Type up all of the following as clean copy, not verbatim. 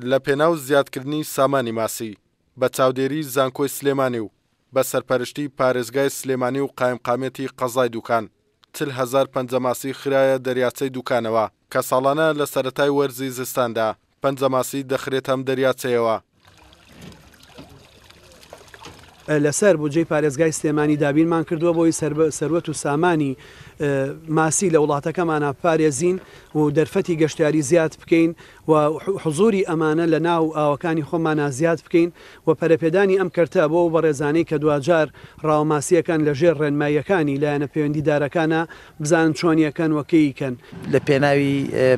لە پێناو زیادکردنی سامانی ماسی، بە چاودێری زانکۆی سلێمانی و بە سەرپەرشتی پارێزگای سلێمانی و قایمقامیەتی قەزای دوکان، 40,000 پەنجەماسی خرایە دەریاچەی دوکانەوە، کە ساڵانە لە سەرەتای وەرزی زستاندا پەنجەماسی دەخرێتە ئەم دەریاچەیەوە. لەسەر بودجەی پارێزگای سلێمانی دابینمان کردووە بۆی سەروەت و سامانی ماسی لە وڵاتەکەمانا بپارێزین و دەرفەتی گەشتیاری زیاد بکەین و حزوری ئەمانە لە ناو ئاوەکانی خۆمانا زیاد بکەین و پەرەپێدانی ئەم کەرتە بۆ ئەو بەڕێزانەی کە دواجار ڕاوەماسییەکەن لە ژێر ڕێنماییەکانی لایەنە پەیوەندیدارەکانا بزانن چۆن یەکەن و کەی کەن. لە پێناوی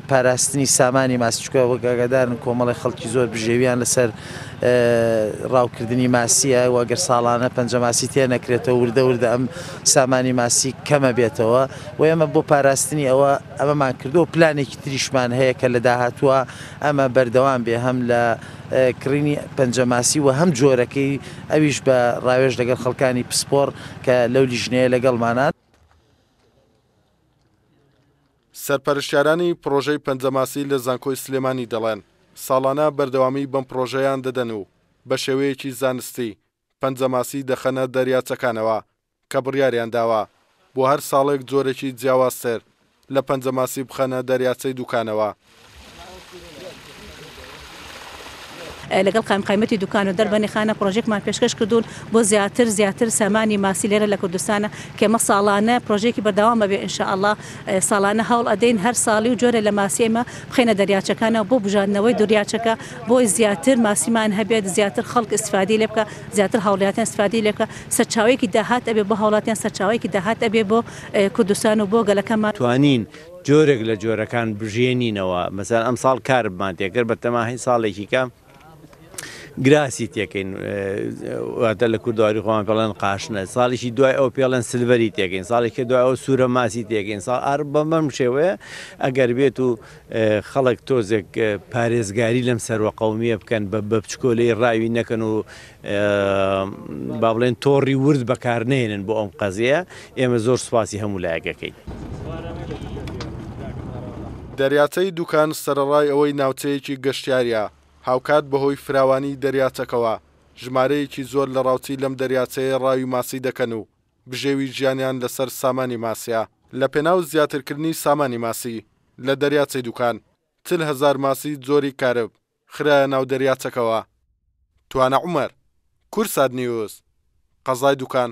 پاراستنی سامانی ماسی، چونکە وەک ئاگادارن کۆمەڵێک خەڵکی زۆر بژێویان لەسەر ڕاوکردنی ماسییە و ئەگەر ساڵانە پەنجە ماسی تێ نەکرێتەوە وردە وردە ئەم سامانی ماسی کەمە بێتەوە و ئێمە بۆ پاراستنی ئەوە ئەمەمان کردووە و پلانێکی تریشمان هەیە کە لە داهاتووە ئەمە بەردەوام بێ هەم لە کڕینی پەنجە ماسی و هەم جۆرەکەی ئەویش بە ڕاوێژ لەگەڵ خەڵکانی پسپۆڕ کە لەو لیژنەیە لەگەڵمانان. سەرپەرشتیارانی پڕۆژەی پەنجەماسی لە زانکۆی سلێمانی دەڵێن، ساڵانە بەردەوامی بەم پڕۆژەیان دەدەن و بەشێوەیەکی زانستی پەنجەماسی دەخەنە دەریاچەکانەوە کە بڕیاریان داوە بۆ هەر ساڵێک جۆرێکی جیاوازتر لە پەنجەماسی بخەنە دەریاچەی دوکانەوە. لەگەڵ قایمقامیەتی دوکان و دەربەنیخانە پرۆژێکمان پێشکەش کردوون بۆ زیاتر زیاتر سامانی ماسی لێرە لە کوردستانە کە ئێمە ساڵانە پرۆژەیەکی بەردەوام ئەبێ ان شاء اللە ساڵانە هەوڵ ئەدەین هەر ساڵی و جۆرێ لە ماسی ئێمە بخەینە دەریاچەکانەوە بۆ بژاندنەوەی دوریاچەکە بۆی زیاتر ماسیمان هەبێت زیاتر خەڵک ئیستفادەی لێ بکا زیاتر هاوڵاتیان ئیستفادەی لێ بکا سەرچاوەیەکی داهات ئەبێ بۆ هاوڵاتیان سەرچاوەیەکی داهات ئەبێ بۆ کوردستان و بۆ گەلەکەمان. توانین جۆرێک لە جۆرەکان بژێنینەوە مەسەلەن ئەمساڵ کاربمان تێکرد بە تەماهی ساڵێکی کە گراسی تێکەین واتە لە کوردواری خۆمان پێڵێن قاشنە ساڵێکی دوای ئەو پێڵێن سلڤەری تێکەین ساڵێکی دوای ئەو سوورە ماسی تێکەین ساڵ ئار بەمەم شێوەیە ئەگەر بێت و خەڵک تۆزێک پارێزگاری لەم سەروە قومیە بکەن بە بچکۆلەی ڕاوی نەکەن و با بڵێن تۆڕی ورد بەکار نەهێنن بۆ ئەم قەزیە ئێمە زۆر سوپاسی هەموو لایەک ئەکەین. دەریاچەی دوکان سەرەڕای ئەوەی ناوچەیەکی گەشتیارییە، هاوکات بەهۆی فراوانیی دەریاچەکەوە، ژمارەیەکی زۆر لە ڕاوچی لەم دەریاچەیە ڕاوی ماسی دەکەن و بژێوی ژیانیان لەسەر سامانی ماسییە. لەپێناو زیاترکردنی سامانی ماسی لە دەریاچەی دوکان، 40,000 ماسی جۆری کارب خرایە ناو دەریاچەکەوە. توانا عومەر، کوردسات نیوز، قەزای دوکان.